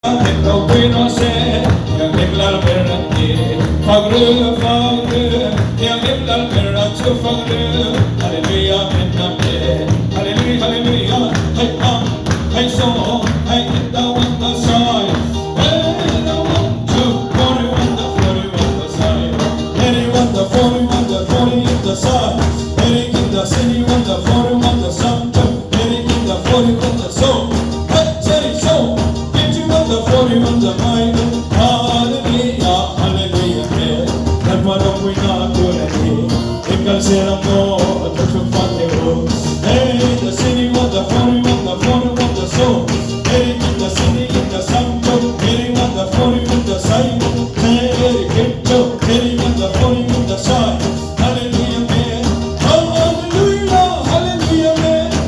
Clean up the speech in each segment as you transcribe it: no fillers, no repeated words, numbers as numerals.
Ropui rawh se, Thianghlim Lal ber an ti. Fak ru, fak ru, Thianghlim Lal ber a chu fak ru. Hallelujah, amen, amen. Hallelujah, hallelujah, hei ang, hei saw, hei in the one the sai. Hey, the one, two, 41, the 41, the sai. 81, the 41, the 40 in the sai. 80 in the city, one, the 41, the sun, two, 80 in the 41, the soul. Hey, city, soul. Hallelujah, man. Hallelujah, hallelujah, man.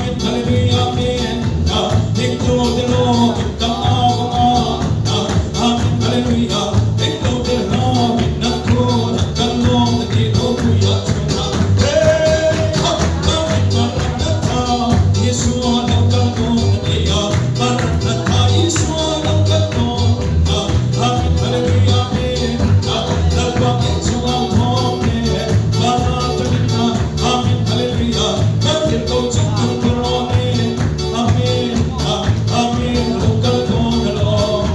Amen Hallelujah Amen Eng lo te lo in ka au anga Amen Hallelujah Eng lo te lo in na thu na kan lo na ti ropui a chhun a Hey ha Amen Maranatha Isua lo kal dawn a ni a Maranatha Isua lo kal dawn a Amen Hallelujah Amen Lalpa inchung au thawm e Vana tangin a Amen Hallelujah Kan thil ko chung kan phur awn e Amen Amen a lo kal dawn alawm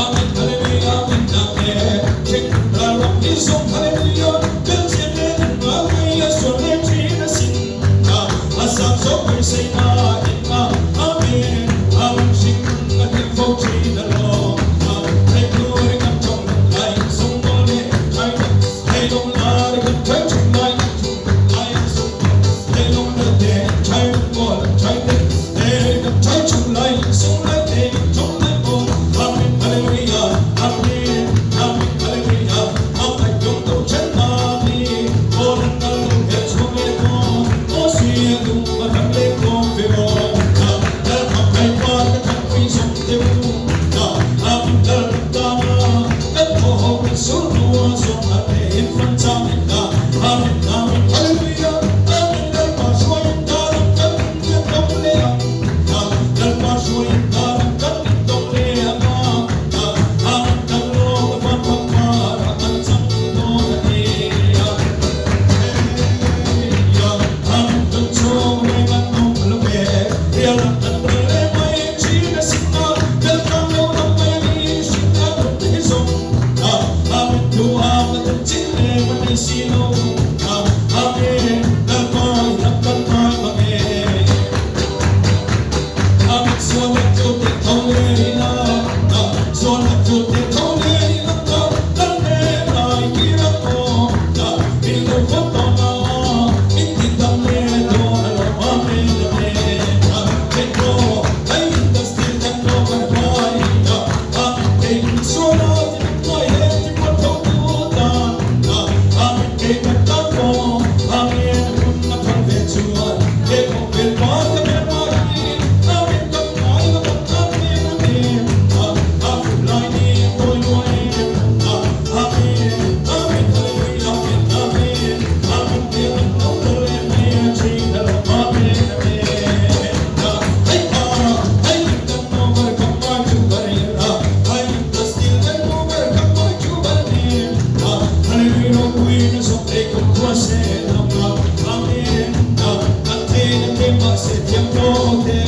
Amen Hallelujah Amen Amen Thing ral ram hi zawng Hallelujah Kan chian le kan ngai mai a sual le thin a sin a sang zawk beisei na in a Amen Amen hring a hlim fo thin alawm Thei tur i kan tawng lai sung maw le thai Thei lung lar i kan thai chung lai chung lai sung Thei lung la te thai lung maw thai te Thei kan thai chung lai sung lai te chung lai maw Amen Hallelujah Amen Amen Hallelujah Amen yung to chen na ni Kon na lu he chung le kon O si lung ma tham le kon ve o Dal kham kai pa ka tham pui song te u Amen dal ta na kan tho ho kan sur nu song a te in fan chang in na Amen Amen Hallelujah Amen dal pa suai ta ram kan ni tong le a dal pa suai ta ram kan ni tong le a Amen kan lo ka van phang pa ra an chang do na ni a Amen kan chong re kan nom lo ve real an le mai chi na sin na bel kam lo ram mai ni sin na te zong Amen tu a ma tan chin le ma nei si lo Amen dal pa ram kan mai ma me Amen suan la chu te thong le la suan la chu te thong le la dal ne lai ki ra ko min lo kho to na min tin dam le do na lo amen amen te ko ai da stil dan ko kan pai amen te suan la ti mai he ti po tho tu ta amen te ka ta ko amen kun na phang ve chuan te ko vel pa ka me ma hi amen ka mai la amen amen a fu lai ni toi noi amen amen hallelujah amen amen amen te no le me chi na lo amen amen hey ha hey dan no bar kam ma chu bar ra hey the still dan no bar kam ma chu bar ne hallelujah no kui na so te ko tua se na ka amen na kan te na te ma se tiam no te